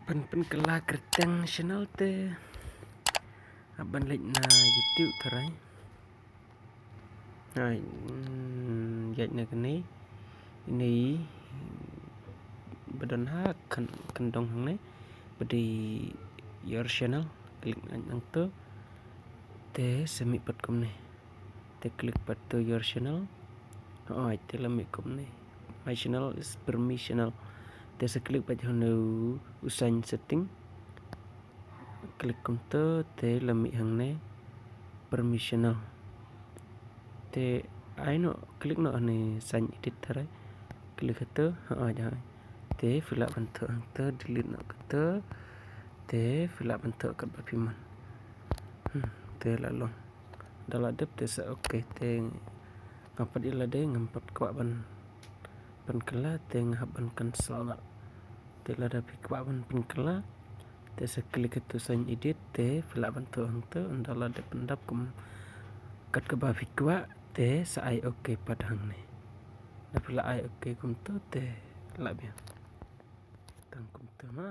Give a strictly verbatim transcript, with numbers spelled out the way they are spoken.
Pyn pyn kylla kyrteng channel te hap ban leit na YouTube tharai. Hai, mm, ïaid na kane. Ini ba don ha kan kan dong hangne. Ba dei your channel, click nang to. Te sa mih pat kumne. Te click pat to your channel. Hooid, te la mih kumne. My channel is permissional. Te sa click pat hano u sign setting. Click kumto te la mih hangne permissional. Te ai no click no hane sign edit tharai. Click hato, hooid hooid. Te phi lah ban thoh hangto, delete no kato. Te phi lah ban thoh katba phi mon. Hmm, te la long. Da la dep te sa okay te nga pat ïa lade ngam pat kwah ban pynkylla te nga hap ban cancel noh. Te lada phi kwah ban pynkylla te sa click hato sign edit te phi lah ban thoh hangto, ynda la dep pyndap kum kat kaba phi kwah te sa ai okay pat hangne. Da phi la ai okay kumto te lah biang. Tang kumto ma.